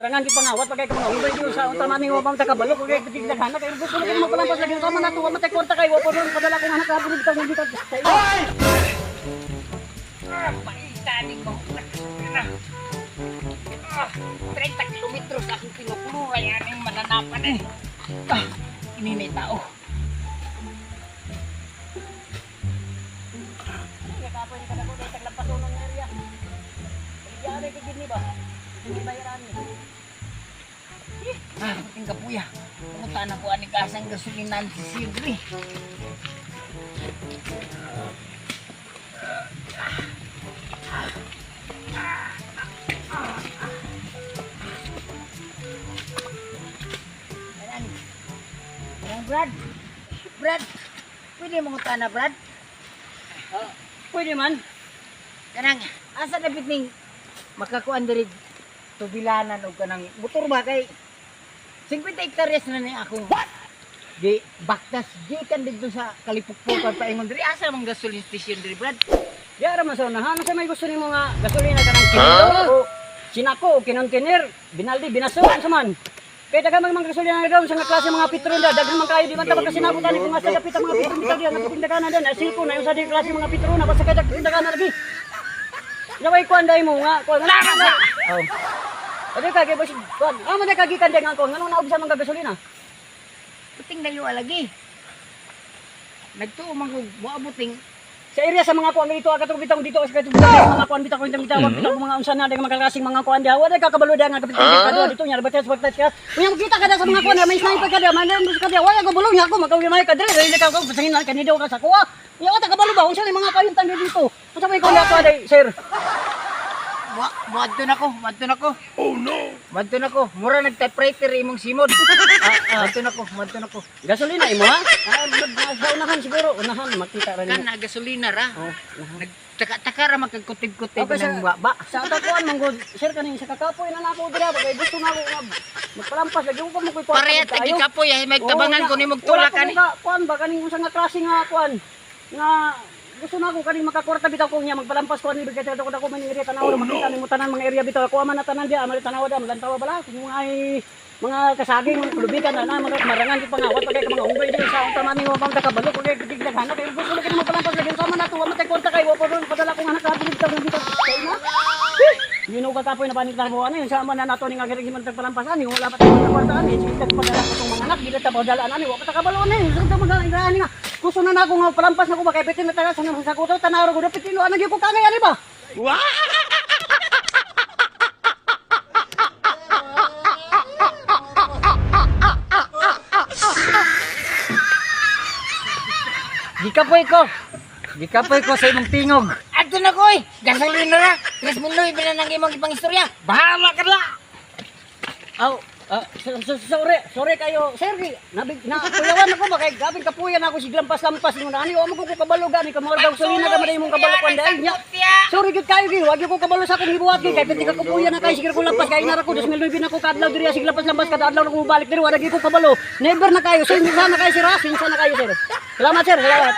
Rangan ki pangawat pagay ka mga unggoy di sa unta man wa pa kabalo kay tigdaghan kay gusto na kay mapalampas lagi unsa man nato wa man tay kwarta kay wa pa ron padala kong anak ka bitaw bitaw sa imo. Paita ni ko. Ah, 30 kilometros akong kinukuha yan ang mananapan eh. Ah, ininay tao. Kapoy ni kada ko kay taglampasonon nga area. Yari kay gid ni ba? Hindi bayaran ni. Ah, puting kapuya. Pumunta na ko ani kasang gasolinan si Sidri. Ayan. Ayan, Brad. Brad, pwede mo na, Brad? Ah, pwede man. Kanang, asa na ning makakuan diri tubilanan og kanang motor ba kay 50 hektaryas na ni akong di baktas gikan didto sa Kalipukpukan paingon diri asa man gasoline station diri, Brad? Yara man sa unahan sa may gusto nimo nga gasolina kanang kinilo o sinako o kinontiner, binaldi, binaso unsa man. Kay daghan man mga gasolina na daw sa nga klase mga petron da daghan man kayo di man ta magkasinabot ani kung asa dapit ang mga petron bitaw diha nga daghan na na silko na yung sa di klase mga petron na basta kay daghan na lagi. Naway kuan dai mo nga kuan nga. Oh. Ade ka kay boss kuan. Ah man ka gikan dai nga kuan nganong naog sa mga gasolina. Puting dayo alagi. Nagtuo man kog moabot ning Sa area sa mga kuan dito aga bitong dito sa katong mga kuan bitaw kuan bitaw bitaw mga unsa na dai mga klaseng mga kuan diha wala kakabalo diha nga kapit ka dito nya batas batas ka unya makita ka da sa mga kuan may sniper ka da man ka da wala ko bulong nya ako makaw may ka dre dili ka ko pasangin lang kanidaw ka sa kuha nya ka kabalo ba unsa ni mga kayon tan dito unsa may kuan ako dai sir? Moadto na ko, moadto na ko. Oh no. Moadto na ko. Mura nag-typewriter imong simod. Moadto na ko, moadto na ko. Gasolina imo ha? Ah, sa unahan siguro, unahan makita ra Kan nimo. na gasolina ra. Oh, unahan. Nagtaka-taka ra magkagkutib-kutib Okay, ng waba. Sa atakuan man gud sir kaning sa kakapoy na nako dira kay gusto na ako nga magpalampas lagi ko pa mo koy kuan. Pareha tagi kapoy ay may tabangan ko nimo tulak ani. ani. Kuan ba kaning unsa nga klase nga kuan nga gusto na ako kaning makakorta bitaw ko niya magpalampas ko ani bigay ko dako man area tanaw oh, makita nimo tanan mga area bitaw ako man na tanan diya amal tanaw da malantawa bala kung ay mga kasaging mga kulubikan na na mga marangan di pangawat pagay ka mga unggoy di sa unta man nimo pang kabalo kay tigdaghan kay gusto na kini magpalampas lagi sama na to wa man tay kwarta kay wa pa ron padala kong anak ka bitaw bitaw kay na. Gino ka kapoy na panig tarbo ano yun sa man na nato ni nga gari man tagpalampas ani wala pa tayo kwarta ani sige tagpadala ko tong mga anak dili ta padala ani wa pa ta kabalo ani sa ta mga ani nga gusto na nako nga palampas na ko ba kay bitin na taga sa sa kuto tanawro ko dapit ino ana gyud ko kangay ani ba. Gikapoy ko. Gikapoy ko sa imong tingog. Adto na ko eh. Gasolina ra. 3,000 na nang imong ipangistorya. Bahala ka na. Aw, ah, sorry, sorry kayo. Sir, nabig na kuyawan ako ba kay gabing kapuyan ako sig lampas-lampas mo na ani wa mo ko kabalo gani ka mga gasolina ka man imong kabalo kwan dahil nya. Sorry gyud kayo gi, wag ko kabalo sa akong gibuhat gi kay pwede ka kapuyan na kay sige ko lampas kay nara ko 2009 na ko kadlaw diri sig lampas-lampas kada adlaw na ko balik diri wala gyud ko kabalo. Never na kayo, sir, sana kayo sir, ha? Sinsa na kayo sir. Salamat sir, salamat.